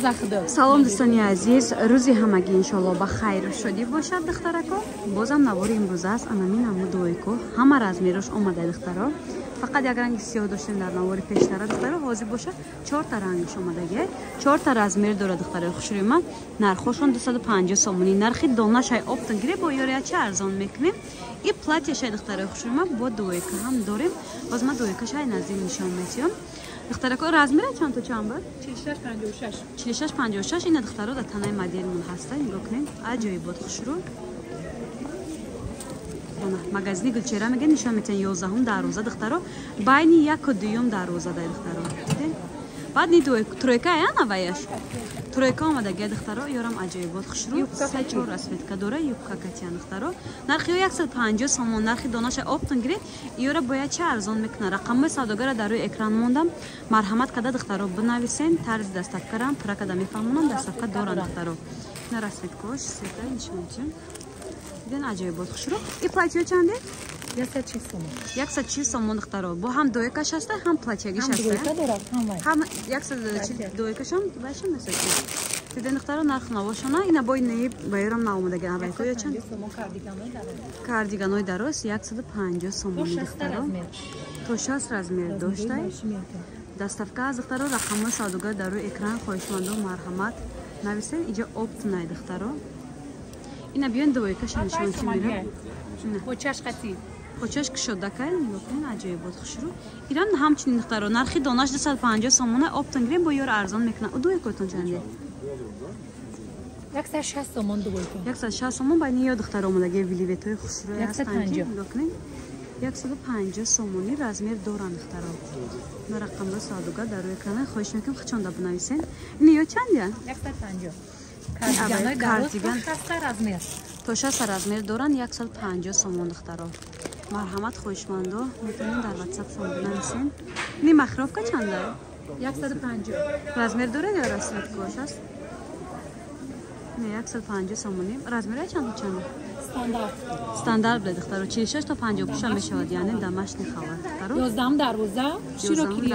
Салом, дӯстони азиз, рӯзи ҳамагӣ иншоалло ба хайру шодӣ бошад, духтарако. Бозам навори имрӯз аст, анамин аму двойко ҳама размерош омада, духтаро. Фақат як ранги сиёҳ доштем дар навори пештара, духтаро. Ҳозир бошад, чорта рангаш омадагӣ, чорта размер дорад, духтарои хушрӯи. Нархошон 250 сомонӣ. Нархи донашай оптом гире, бо ёрияча арзон мекунем. И платьяшай, духтарои хушрӯи, бо двойка ҳам дорем. Боз ма двойкашай наздик нишон метиҳам. Духтарако, размера чанд то чанд буд? 46 56. 46 56. Ина, духтаро, дар танаи моделмон ҳаста, нигоҳ кунед, аҷоибот, хушрӯ. Магазини Гулчера мега, нишон метиҳан, 11-ум дарвоза, духтаро, байни яку дуюм дарвоза дай, духтаро. Баъд ни тройка я наваяш тройка омадагия, духтаро, ёрам аҷоибот, хушрӯ, се чор расцветка дора, юбка катиян, духтаро. Нархи ё 150 сомон, нархи донаша оптом гиред, ёра бояд ча арзон мекунад. Рақамҳои савдогара дар рӯи экран мондам, марҳамат када, духтаро, бинависен. Тарзи доставкарам пурра када мефаҳмонам, доставка доранд, духтаро. На расцветкош сета нишон метиҳам. Диден, аҷоибот, хушрӯ. И платьё чанде? 140 сомон. 140 сомон, духтаро. Бо ҳам двойкаш ҳаста, ҳам платьягиш ҳаста, ҳам 140 двойкашам вайшам 140. Диден, духтаро, нарх навошона. Ина бо инаи баёрам наомадаги авайко ё чанд? Кардиганои дароз 150 сомон, духтаро, то 60 размер доштай. Доставка аз, духтаро. Рақамҳои савдогар дар рӯи экран, хоҳишмандо, марҳамат, нависен. Иҷа оптнай, духтаро. Ина биён, двойкаша нишон чи мера. Почаш кушодакай, нигоҳ кунед, аҷоибот, хушрӯ. Ирам ҳамчунин, духтаро, нархи донаш 250 сомона, оптом гирем, бо ёр арзон мекунад. Двойкотон чанде? 160 сомон двойка. 160 сомон. Байни ё, духтаро, омадаги вельветҳои хушрӯ ҳастанд, нигоҳ кунед, 150 сомонӣ, размер доранд, духтаро. На рақамҳои савдогар дар рӯи экрана, хоҳиш мекунам, хучонда бинависен. Ин ё чандя? 150. Кардиган то 60 размер доранд, 150 сомон, духтаро. Марҳамат, хоҳишмандо, метавонед дар ватсапшон бинависен. Ни махировка чанда? 150. Размер дорад ё расцветкош аст? Не, 150 сомонӣ. Размера чанд чанд? Стандарт. Стандарт биле, духтаро, 46 то 50 пуша мешавад, яъне домашний халат, духтаро. 11-ум дарвоза.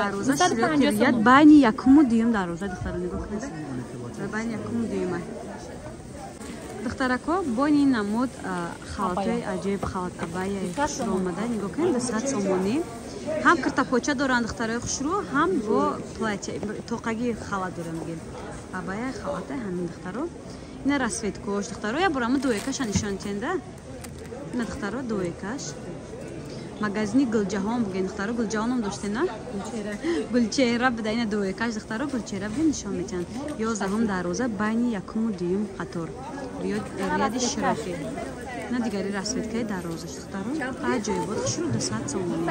Дарвоза, Широкий, байни якуму дуюм дарвоза, духтаро, нигоҳ кунед, байни якуму дуюма. Духтарако, бони намуд халатҳои аҷоиб, халат абаяи хушрӯ омада, нигоҳ кунед, 200 сомонӣ. Ҳам киртапоча доранд, духтарои хушрӯ, ҳам бо платья тоқаги халат дорам, мегем абая халата ҳамин, духтаро. Ина расцветкош, духтаро, я борама двойкаша нишон тенда. Ина, духтаро, двойкаш. Магазини Гулҷаҳон буген, духтаро, Гулҷаҳоном доштена, Гулчеҳра буда. Ина двойкаш, духтаро, Гулчеҳра буген, нишон метиҳанд. 11-ум дарвоза, байни якуму дуюм қатор, ряди широки. На дигари расцветкаи дарозаш, духтаро, аҷоибот, хушрӯ, 200 сомонӣ.